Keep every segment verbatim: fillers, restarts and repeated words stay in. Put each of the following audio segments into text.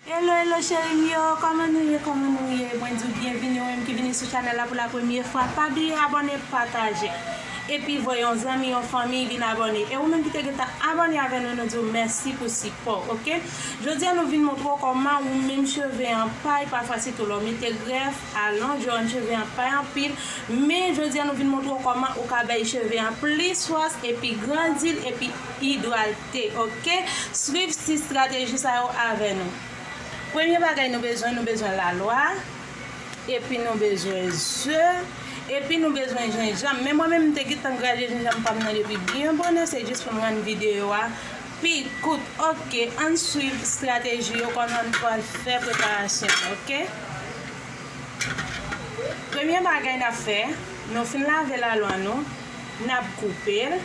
Hello, hello, cheri m yo, kòman nou ye, kòman nou ye? Mwen di w byenvini, ou menm ki vini sou chanèl la pou la premye fwa. Pa bliye abòne, pataje. Epi voye yon zanmi, yon fanmi vin abòne. E ou menm ki te gentan abòne avè nou, nou di w mèsi pou sipò, oke? Jodi a nou vin montre w kòman ou menm cheve an pay, pafwa sitou lè w mete grèf, alonj, yo rann cheve an pay anpil. Men jodi a nou vin montre w kòman ou ka bay cheve an plis fòs, epi grandi l, epi idrate, oke? Swiv sis estrateji sa yo avè nou. Premye bagay nou bezwen, nou bezwen lalwa, epi nou bezwen ze, epi nou bezwen jenjanm. Men mwen menm, m te gentan graje jenjanm pa m nan depi byen bonè, se jis pou m rann videyo a pi kout. Oke, ann swiv estrateji yo, kòman n pral fè preparasyon an, oke? Premye bagay n ap fè, nou fin lave lalwa nou, n ap koupe l.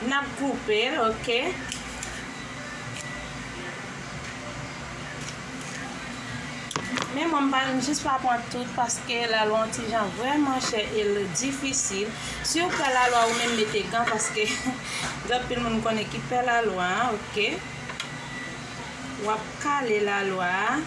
N ap koupe l, oke. Men mwen, m pa, m jis pa pran tout paske lalwa yon ti jan vrèman chè e l difisil. Si w pè lalwa, ou menm mete gan paske gen anpil moun konnen ki pè lalwa, oke. W ap kale lalwa a.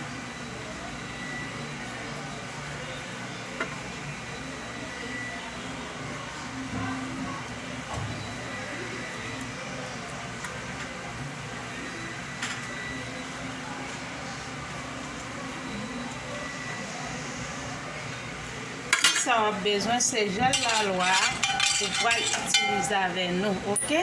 Sa w ap bezwen se jèl lalwa ou pral itilize avè nou, oke?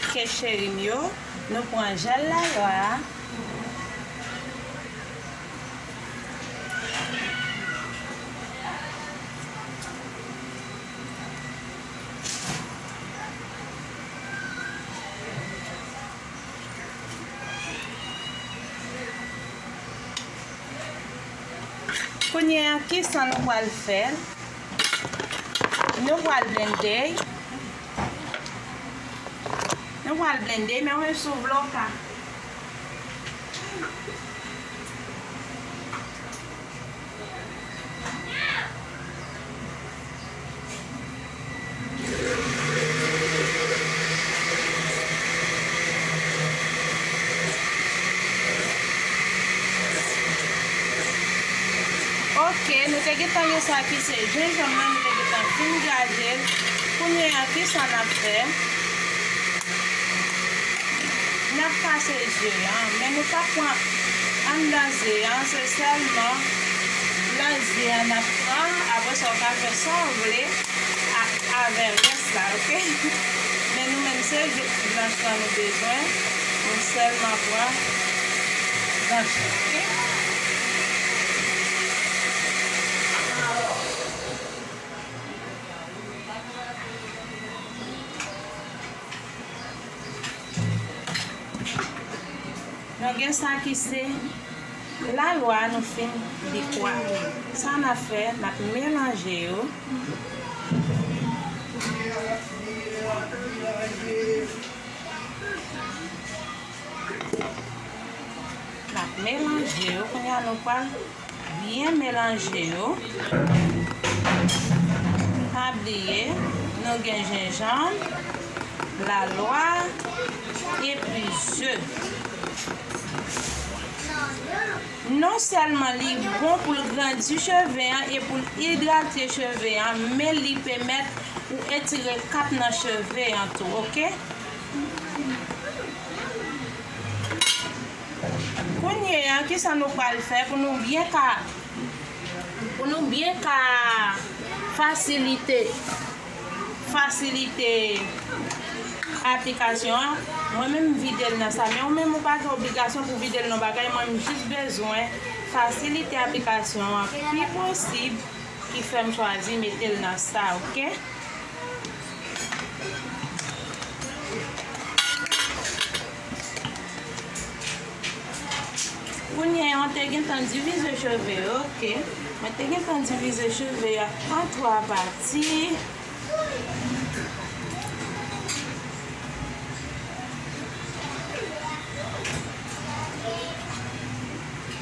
Oke, cheri m yo, nou pran jèl lalwa a. Kounye a, kisa nou pral fè? Nou pral blende. Nou pral blende, men ou menm si w vle w ka. Oke, nou te gentan gen sa ki se jenjanm nan, nou te gentan fin graje l. Kounye a, kisa n ap fè? N ap kase ze a, men nou p ap pran anndan ze a, se sèlman blan ze a n ap pran. Apre sa, w ka fè sa w vle a, avè rès la, oke? Men nou menm, se jis blanch lan nou bezwen. Nou sèlman pran blanch lan, oke? Nou gen sa ki se lalwa, nou fin li kwa. Sa n ap fè, n ap melanje yo. N ap melanje yo. Kounye a, nou pral byen melanje yo. Pa bliye, nou gen jenjanm, lalwa, epi ze. Non sèlman li bon pou l grandi cheve an e pou l idrate cheve an, men li pèmèt ou etire kap nan cheve an tou, oke? Kounye a, kisa nou pral fè pou nou byen ka, pou nou byen ka fasilite, fasilite aplikasyon an? Mwen menm, m vide l nan sa, men ou menm, ou pa gen obligasyon pou vide l nan bagay. Mwen, m jis bezwen fasilite aplikasyon an pi posib ki fè m chwazi mete l nan sa, oke? Mwen te gentan divize cheve yo, oke. Mwen te gentan divize cheve a an twa pati.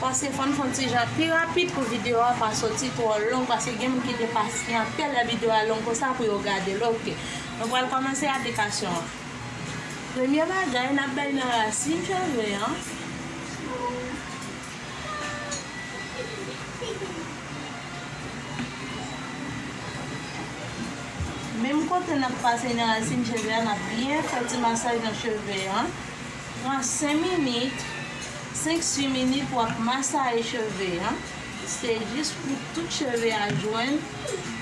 Paske fò n fè yon ti jan pi rapid pou videyo a pa soti twò long, paske gen moun ki te pasyante lè videyo a long konsa pou yo gade l, oke. Nou pral kòmanse aplikasyon an. Premye bagay, n ap bay nan rasin cheve an. Menm kote n ap pase nan rasin cheve a, n ap byen fè ti masaj nan cheve an. Pran senk minit, senk, sis minit, w ap masaje cheve an. Se jis pou tout cheve a jwenn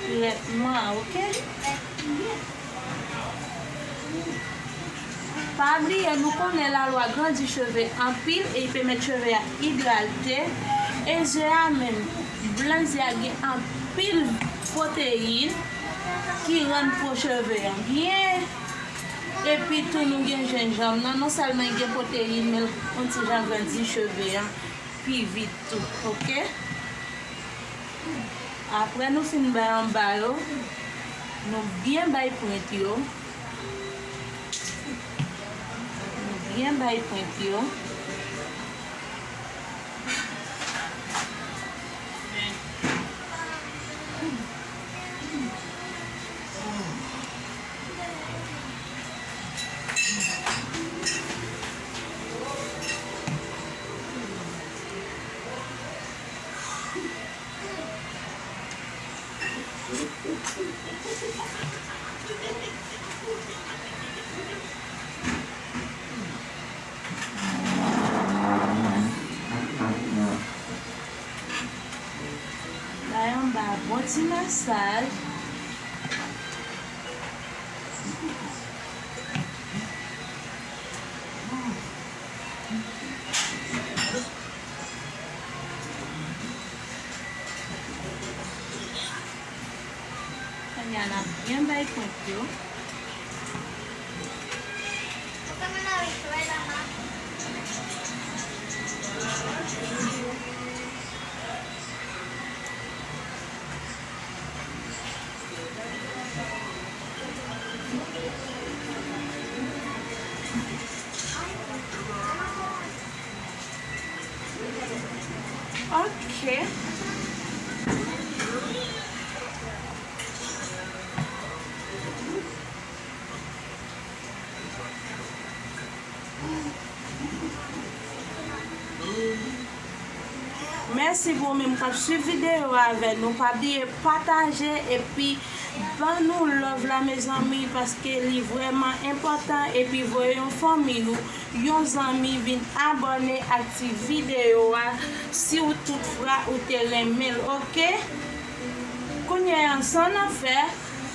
trètman an, oke? Pa bliye, nou konnen lalwa grandi cheve anpil e li pèmèt cheve a idrate. E ze a menm, blan ze a gen anpil pwoteyin ki rann po cheve a byen. Epi tou nou gen jenjanm nan, non sèlman li gen pwoteyin, men l yon ti jan grandi cheve a pi vit tou, oke? Apre nou fin bay anba yo, nou byen bay pwent yo. Nou byen bay pwent yo. Bay anba bon ti masaj. Kounye a n ap byen bay pwent yo. Ok. Mèsi pou ou menm k ap swiv videyo a avè nou. Pa bliye pataje epi ban nou love la, mezanmi, paske li vrèman enpòtan. Epi voye yon fanmi ou, yon zanmi vin abòne ak ti videyo a, si w toutfwa ou te renmen l, oke? Kounye a, sa n ap fè,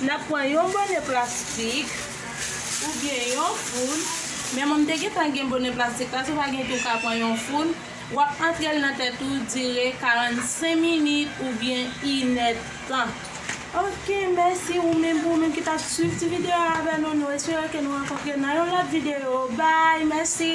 n ap pran yon bone plastik oubyen yon foun. Men mwen m te gentan gen bone plastik la, si w pa gen tou, w ka pran yon foun. W ap antre l nan tèt ou dire karannsenk minit oubyen inèdtan. Ok, mèsi ou menm, pou ou menm ki t ap swiv ti videyo a avè nou. Nou espere ke nou rankontre nan yon lòt videyo. Bye, mèsi.